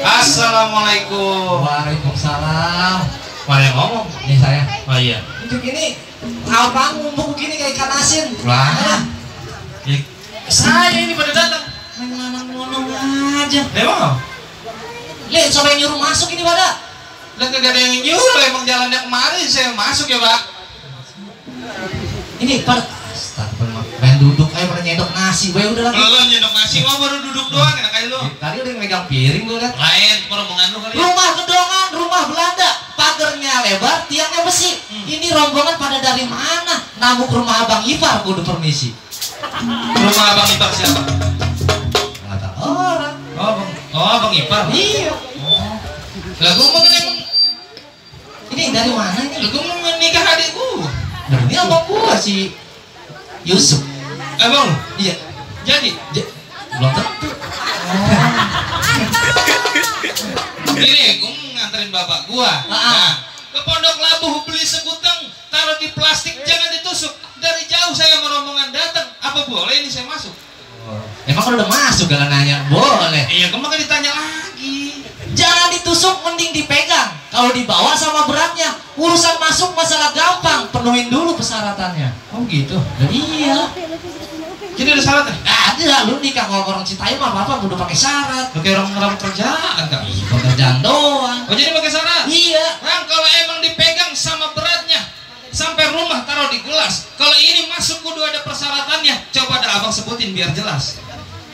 Assalamualaikum. Waalaikumsalam. Mana yang ngomong? Ini saya. Oh iya. Untuk ini abang ngumpul begini kayak ikan asin. Lah. Ya, saya ini pada datang. Main ngomong aja. Emang? Lihat siapa yang nyuruh masuk ini pada? Udah kagak ada yang nyuruh, emang jalannya kemarin saya masuk ya Pak. Ini pada astagfirullah. Main duduk aja pada nyedok nasi. Gue udah lagi. Lo nyedok nasi mah baru duduk doang enak kayak lo. Tadi udah megang piring gue liat. Lain rombongan lu kali. Rumah gedongan, rumah Belanda. Pagernya lebar, tiangnya besi. Ini rombongan pada dari mana? Nambuk rumah Abang Ipar, kudu permisi. Rumah Abang Ipar siapa? Nggak tahu orang. Abang Ipar. Iya. Lah gua mau emang Ini dari mana ini? gua mau menikah adikku. Nah, ini abang gua si Yusuf. Abang lu? Iya. Jadi Belum tentu. ini gua mau nganterin bapak gua. Nah, ke Pondok Labu beli sekuteng, taruh di plastik, jangan ditusuk. Dari jauh saya mau rombongan datang. Apa boleh ini saya masuk? Emang kalau udah masuk gak nanya? Boleh. Iya, kemarin ditanya lagi. Jangan ditusuk, mending dipegang. Kalau dibawa sama beratnya, urusan masuk masalah gampang. Penuhin dulu persyaratannya. Oh gitu. Nah, iya. Jadi ada syaratnya? Ada, lu nikah kalau orang Citayam apa udah pakai syarat. Pakai orang kerjaan kak? Iya, pekerjaan doang. Oh jadi pakai syarat? Iya. Bang, kalau emang dipegang sama beratnya, sampai rumah taruh di gelas. Kalau ini masuk kudu ada persyaratannya. Coba ada abang sebutin biar jelas.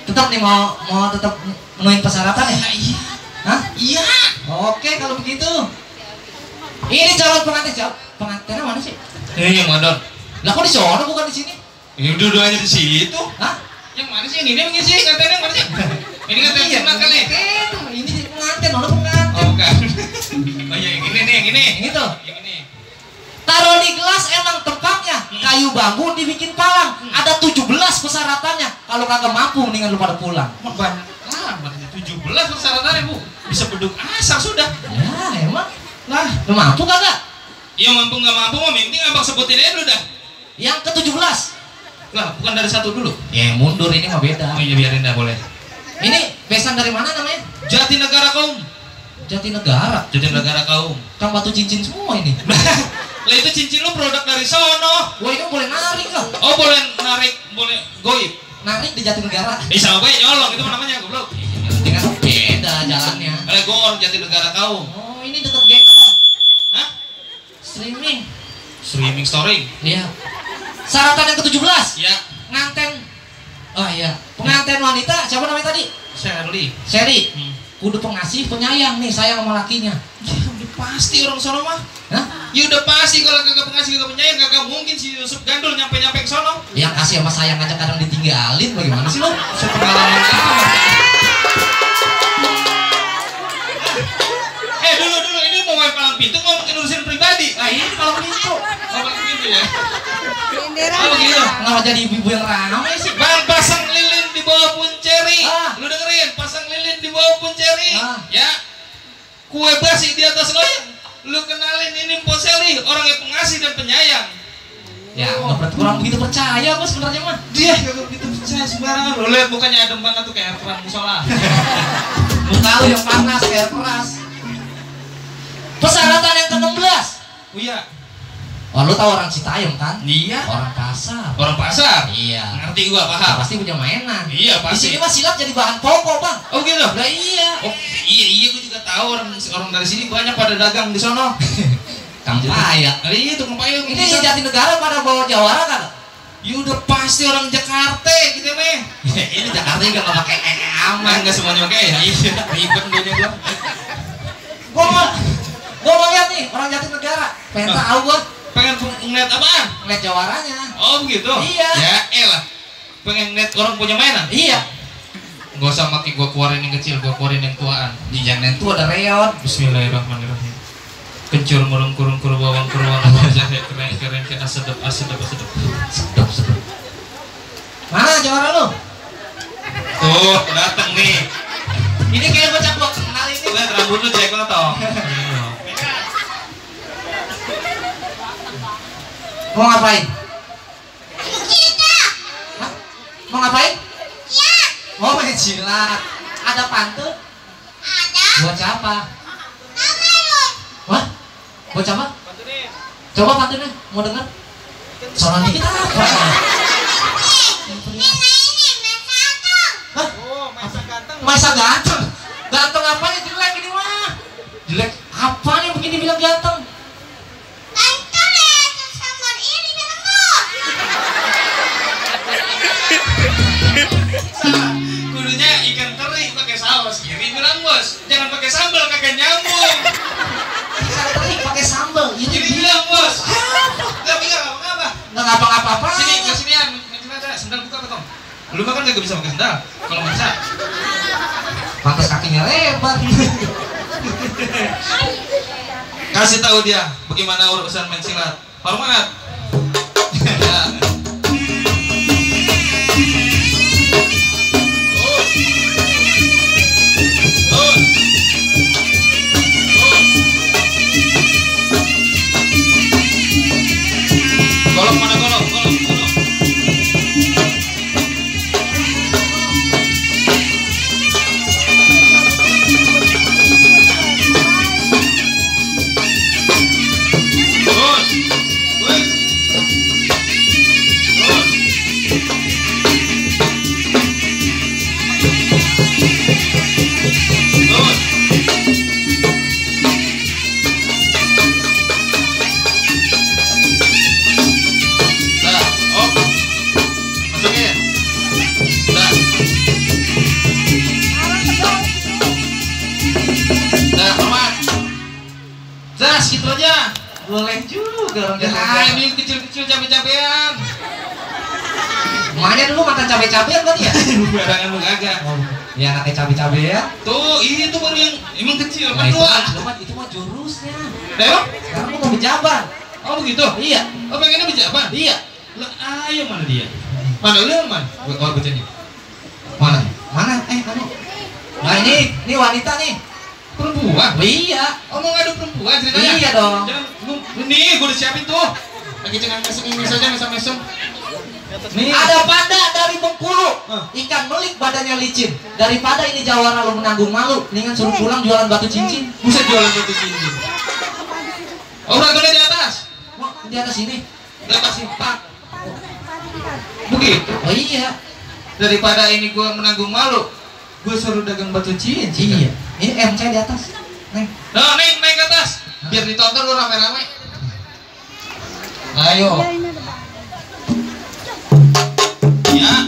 Tetap nih mau tetap menuhin persyaratan ya? Iya. Hah? Iya. Oke, kalau begitu. Ini calon pengantin, pengantinnya mana sih? Yang mana? Lah kok di sono bukan di sini? Ini dua-duanya di situ. Hah? Yang mana sih ini? Dia mengisi nganterin yang mana sih? Ini nganterin Iya, sunat kali. Ini pengantin, ono pengantin. Oh bukan. Oh iya yang ini nih, yang ini. Yang itu. Yang ini. Taruh di gelas emang tempatnya. Kayu bambu dibikin palang. Ada 17 persyaratannya. Kalau kagak mampu mendingan lu pada pulang. Banyak amat. 17 persyaratannya bu. Bisa beduk asar sudah. Ya emang. Lah, Lu mampu kagak? ya mampu nggak mampu mah penting abang sebutin aja dulu dah. Yang ke-17. Lah, bukan dari satu dulu. Ya mundur ini mah beda. Oh iya biarin dah boleh. Ini besan dari mana namanya? Jatinegara kaum. Jatinegara. Jatinegara kaum. Kang batu cincin semua ini. Lah itu cincin lu produk dari sono. Wah ini boleh narik lah. Oh boleh narik, boleh goib. Narik di Jatinegara. Sama gue nyolong itu namanya goblok. Yang penting kan beda jalannya. Kalau gue orang Jatinegara kaum. Oh ini deket Gengkol. Hah? Streaming. Streaming story. Iya. Syaratan yang ke-17. Ya. Nganten. Oh iya. Pengantin wanita siapa namanya tadi? Shirley. Sherry. Kudu pengasih, penyayang nih sayang sama lakinya. Ya udah pasti orang sono mah. Hah? Ya udah pasti kalau kagak pengasih kagak penyayang kagak mungkin si Yusuf Gandul nyampe ke sono. Yang kasih sama sayang aja kadang ditinggalin bagaimana sih lo? Sepengalaman kamu. Dulu ini mau main palang pintu mau mungkin urusin pribadi. Nah ini kalau pintu. Oh palang pintu ya. Oh begitu. Nggak jadi ibu-ibu yang ramai sih. Bang pasang lilin di bawah punceri. Ah. Lu dengerin, pasang lilin di bawah punceri. Ah. Ya. Kue basi di atas loyang. Lu kenalin ini Mpok Seli, orang yang pengasih dan penyayang. Ya, nggak kurang begitu percaya kok sebenarnya mah. Dia kagak begitu percaya sembarangan. Lu lihat mukanya adem banget tuh kayak perang musola. Muka lu yang panas kayak keras. Persyaratan yang ke-16. Oh iya. Oh lu tahu orang Citayam kan? Iya. Orang pasar. Orang pasar. Iya. Ngerti gua Nah, paham. pasti punya mainan. Iya Di pasti. sini mah silat jadi bahan pokok bang. Oh gitu. Lah iya. Oh iya gua juga tahu orang dari sini banyak pada dagang di sono. Kang Paya. Iya tukang payung. Ini Jatinegara pada bawa jawara kan? Ya udah pasti orang Jakarta gitu meh. Ini Jakarta juga nggak pakai Aman nggak semuanya pakai ya? Iya. Ribet gue Gua mau lihat nih orang Jatinegara. Pengen tahu gua. pengen ngeliat apaan? Ngeliat jawaranya. Oh begitu? Iya. Ya elah. Pengen ngeliat orang punya mainan? Iya. Gak usah maki gua keluarin yang kecil, gua keluarin yang tuaan. Di jangan itu ada reot. Bismillahirrahmanirrahim. Kencur murung kurung kurwawang kurwawang jahe keren keren kena sedep sedep. Sedap. Mana jawara lu? Tuh dateng nih. Ini kayak bocah gua kenal ini. Lihat rambut lu jek toh. Mau ngapain? Hah? Mau ngapain? Ya, Mau main silat. Ada pantun? Buat siapa? Wah? Buat siapa? Coba pantunin, mau denger? Soalnya dikit apa? Hah? Masa ganteng? Ganteng apanya jelek ini mah? Jelek apaan yang bikin dibilang ganteng? Kudunya ikan teri pakai saus kiri bilang bos, jangan pakai sambal kagak nyambung. Ikan teri pakai sambal, ini Kiri bilang bos. Tapi nggak apa-apa. nggak ngapa-ngapa. Sini ke sinian, ada sendal buka ketong. Lu makan kagak bisa pakai sendal. Kalau masak. Pantas kakinya lebar. Kasih tahu dia bagaimana urusan main silat. Hormat. Golok mana golok? Golok. Gitu aja. Boleh juga. Ya, ini kecil-kecil cabe-cabean. Makanya dulu makan cabe-cabean kan ya? Barangan lu kagak. Ya anaknya cabe-cabean. Tuh, itu baru yang emang kecil. Nah, Kan itu mah jurusnya. Dewa? Sekarang mau berjaban. Oh begitu? Iya. Oh pengennya berjaban? Iya. Lah, ayo mana dia? Mana lu yang mana? Oh, bocahnya. Mana? Mana? Kamu. Nah ini wanita nih. Perempuan? Iya. Oh mau ngadu perempuan ceritanya? Iya dong. Nih, gue udah siapin tuh. Lagi cengang mesem ini saja, mesem-mesem. Nih. Ada pada dari Bengkulu. Ikan melik badannya licin. Daripada ini jawara lo menanggung malu, mendingan suruh pulang jualan batu cincin. Buset jualan batu cincin. Oh, rantaunya di atas. Wah, di atas ini. Di atas sini, Pak. Begitu. Oh iya. Daripada ini gue menanggung malu, gue suruh dagang batu cincin. Iya. Ini MC di atas. Neng. Nah, naik ke atas. Biar ditonton lu rame-rame. Ayo. Ya.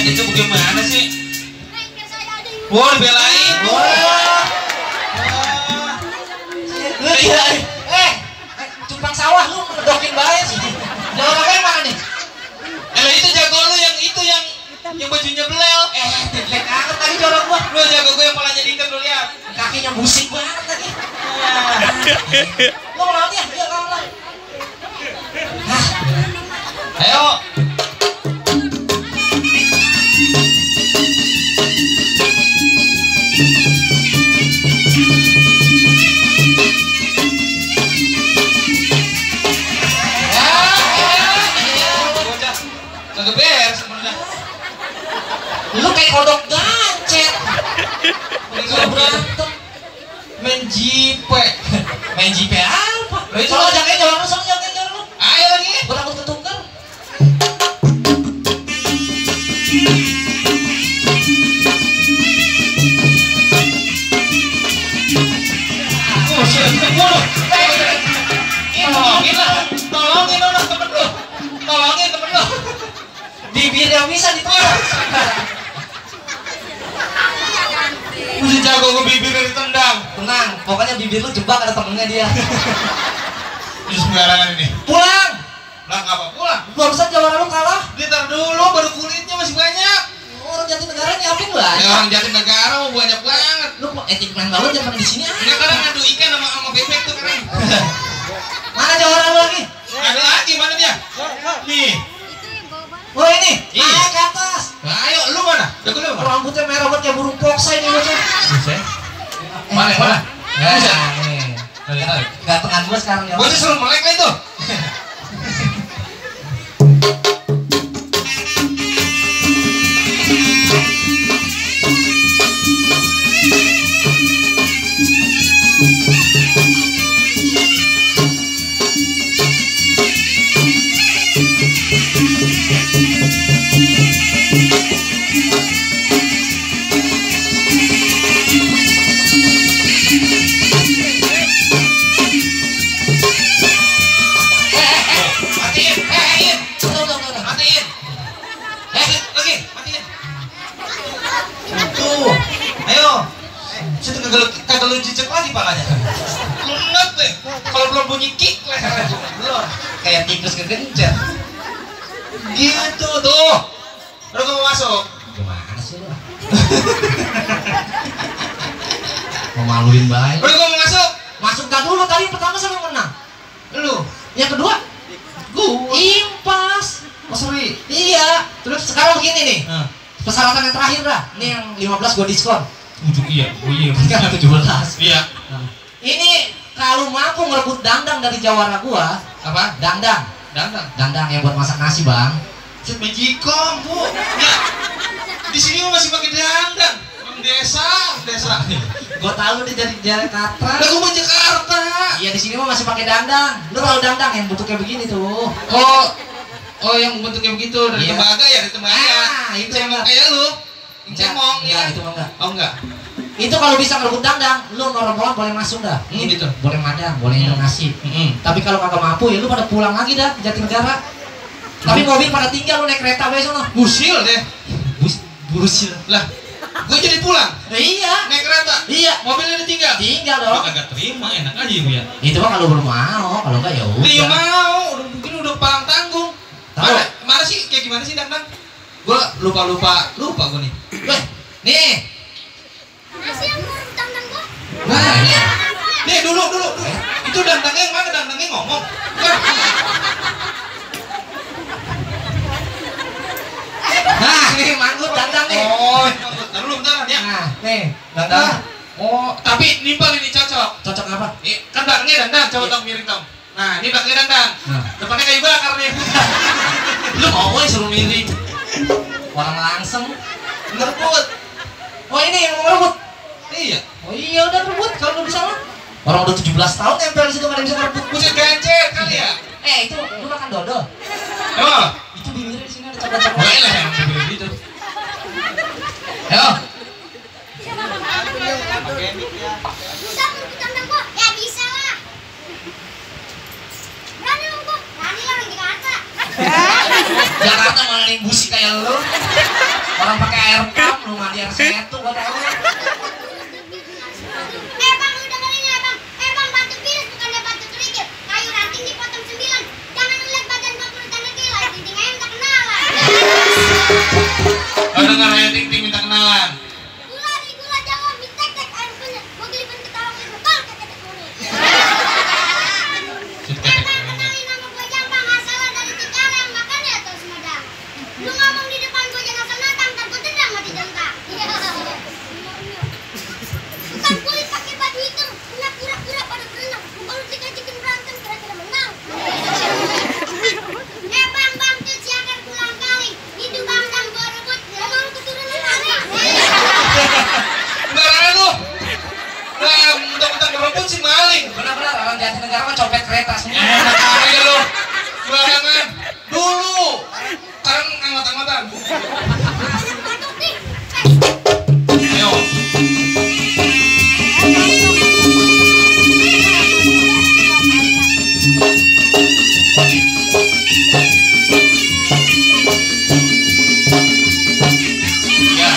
Itu bagaimana sih? Wah, dibelain. Lu kira cupang sawah lu mendokin bae sih. Jawa kayak mana nih? Itu jago lu yang bajunya belel. Jelek banget tadi jorok gua. Lu jago gue yang palanya diikat lu lihat. Kakinya musik banget tadi. Lu mau lawan ya? Iya, lawan. Ayo. Kagak beres sebenarnya. Lu kayak kodok gacet. Kalau berantem Main jipe. main jipe apa? Lo itu Soalnya jagain jalan lu, soalnya jagain jalan lu. Ayo lagi. Gua takut ketuker. Tolongin temen lu. Bibirnya bisa ditolak. Udah jago gue bibirnya ditendang. Tenang, pokoknya bibir lu jebak ada temennya dia. Ini sembarangan ini. Pulang. Lah ngapa pulang? Barusan jawara lu kalah. Ditar dulu baru kulitnya masih banyak. Orang Jatinegara nyiapin banyak. orang Jatinegara mau banyak banget. Lu kok etik main laut jangan di sini. Ini kadang ngadu ikan sama bebek tuh kan. Mana jawara lu lagi? Ada lagi mana dia? Nih. Oh ini. Iya. Naik ke atas. Nah, ayo lu mana? Jago lu mana? Rambutnya merah banget kayak burung poksa ini bocah. Buset. Mana? Nih. Tarik. Gantengan gua sekarang ya. Gua disuruh melek lah itu. Kagak lu jejak lagi palanya. Lunak deh. Kalau belum bunyi kick lah. Belum. Kayak tikus kegencet. Gitu tuh. Lu mau masuk? Gimana sih lu? Mau maluin baik. Lu mau masuk? Masuk gak dulu tadi pertama siapa yang menang? Lu. Yang kedua? Gua. Impas. Oh sorry. Iya. Terus sekarang begini nih. Nah. Persyaratan yang terakhir dah. Ini yang 15 gua diskon. Iya. Kan 17. Iya. Ini kalau mampu merebut dandang dari jawara gua, Apa? dandang yang buat masak nasi, Bang. Set magicom, Bu. Ya. Di sini mah masih pakai dandang. Desa. Gua tahu dia dari Jakarta. Lah gua mau Jakarta. Iya di sini mah masih pakai dandang. Lu tahu dandang yang bentuknya begini tuh. Oh yang bentuknya begitu dari Iya. tembaga ya, dari tembaga. Ah, itu cemong enggak. kayak lu. Cemong Enggak, ya. itu mah enggak. Oh enggak. Itu kalau bisa ngerebut dandang, lu normal boleh masuk dah. Gitu. Boleh madang, boleh minum nasi. Tapi kalau kagak mampu ya lu pada pulang lagi dah ke Jatinegara. Tapi mobil pada tinggal, lu naik kereta besok noh. Busil deh. Burusil. Lah, gua jadi pulang Iya. naik kereta. Iya. Mobilnya ditinggal. Tinggal Gua dong. kagak terima, enak aja gua ya. Itu mah kalau belum mau, kalau enggak ya udah. Dia mau, mungkin udah palang tanggung. Tahu. Mana sih kayak gimana sih dandang? Gua lupa gua nih. Weh, nih. Masih yang mau tantang gua? Nah, nih dulu. Itu dandangnya yang mana? Dandangnya ngomong. Bukan. Nah, ini manggut dandang nih. Oh, bentar ya. Nah, nih, dandang. Oh, tapi nimpal ini cocok. Cocok apa? Kan belakangnya dandang, coba tong miring tong. Nah, ini belakangnya dandang. Nah. Depannya kayu bakar nih. Lu mau suruh miring. Orang langsung Ngerebut. Oh ini yang mau rebut. Iya. Oh iya udah rebut kalau lu bisa mah. Orang udah 17 tahun nempel di situ nggak ada yang bisa ngerebut. Buset gancet kali ya. Itu lu makan dodol. Emang? Itu bibirnya di sini ada coklat-coklat. Boleh lah yang seperti itu. Ayo. Bisa merebut tantang gua? Ya bisa lah. Berani lu gua? Berani lah orang Jakarta. Jakarta malah yang busi kayak lu. Orang pakai air pump, lu mandi air setu gua tahu. Bang, lu dengerin ya bang. Bang, batu biris bukannya batu kerikil. Kayu ranting dipotong 9. Jangan lihat badan gua kulit tanah gila. Tinting aja minta kenalan. Oh, dengar ya ting minta kenalan. Gula Jawa, mie tek-tek, air punya. Gua gilipan ketawa ke bang, ketek kulit. Bang, kenalin nama gua Jambang. Asalnya dari Cikarang, makanya terus Sumedang. Lu ngomong di depan gua jangan asal natang, ntar gua tendang mati jengkak. Bukan kulit pakai baju hitam, kena pura-pura pada berenang. Kalau dikecikin berantem, kira-kira menang. Bang, tuh siakan pulang kaling. Itu bang dan gua rebut. Emang keturunan kaling. Sembarangan lu. Lah, mentang-mentang ngerebut si maling. Benar-benar orang Jatinegara mah copet kereta semua. Enak aja lu. Sembarangan. Dulu. Sekarang anggot-anggotan. Aduh, nih. Ayo. Ya,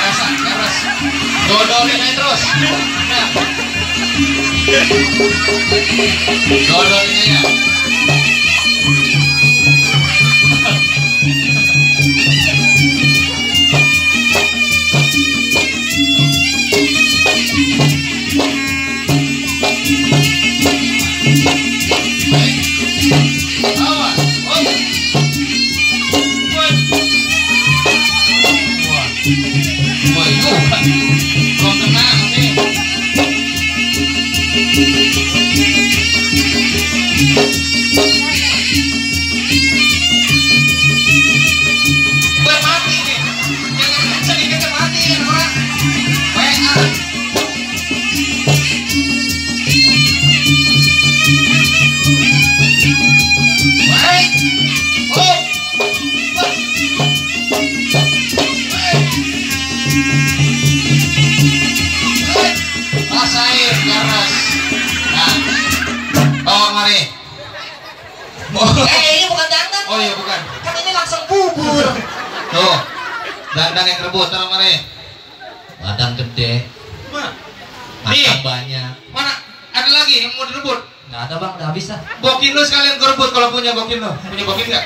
rasa, terus. Dodolin aja terus. Nah. Dodolin aja. dapur. Tuh, dandang yang rebut taruh mari. Badan gede, Mana? makan Nih. banyak. Mana? Ada lagi yang mau direbut? Nggak ada bang, udah habis dah. Bokin lu sekalian kerebut kalau punya bokin lu. Punya bokin nggak?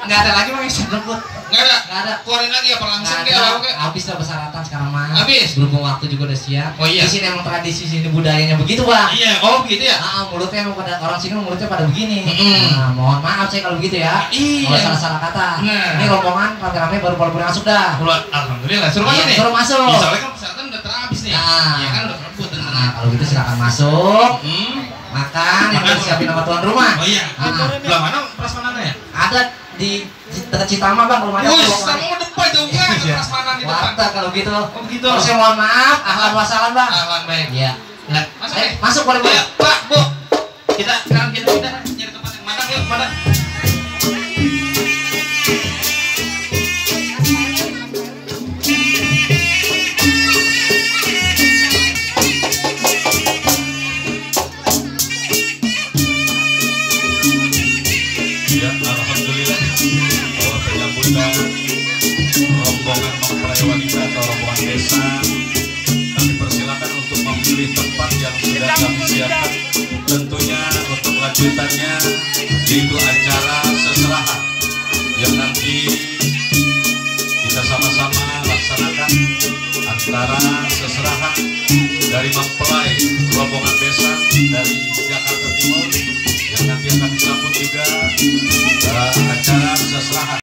Nggak ada lagi bang yang bisa rebut. Nggak ada. Nggak ada. Keluarin lagi apa langsung Nggak kayak ada. apa kayak? Habis dah persyaratan sekarang mah. Habis? Berhubung waktu juga udah siap. Oh iya. Di sini emang tradisi sini budayanya begitu bang. Iya. Oh gitu ya. Mulutnya emang pada orang sini mulutnya pada begini. Mm-mm. Nah, mohon maaf saya kalau begitu ya. Iya. Kalau salah-salah kata. Nah. Ini rombongan rame-rame baru boleh masuk dah. Alhamdulillah. Suruh masuk Iya, nih. suruh masuk. Ya, soalnya kan persyaratan udah terhabis nih. Nah. Iya kan udah kerebut. Nah, kalau gitu silakan masuk. Makan, yang Makan. udah siapin sama tuan rumah. Oh iya. Ah. Belah mana prasmanannya ya? Ada di dekat Citama bang rumahnya. Wih, Rombongan. kamu depan jauh banget prasmanan itu kan. Warteg kalau gitu. Oh begitu. Terus saya mohon maaf, ahlan wasalan bang. Ahlan baik. Iya. Nah, masuk Ayo, nih. masuk boleh boleh. Iya, Pak, Bu. Kita sekarang kita pindah nyari tempat yang mana yuk, mana? Ya, alhamdulillah bahwa penyambutan rombongan mempelai wanita atau rombongan desa kami persilakan untuk memilih tempat yang sudah kami siapkan. Tentunya untuk lanjutannya yaitu acara seserahan yang nanti kita sama-sama laksanakan antara seserahan dari mempelai rombongan desa dari Jakarta Timur yang nanti akan disambut juga acara seserahan.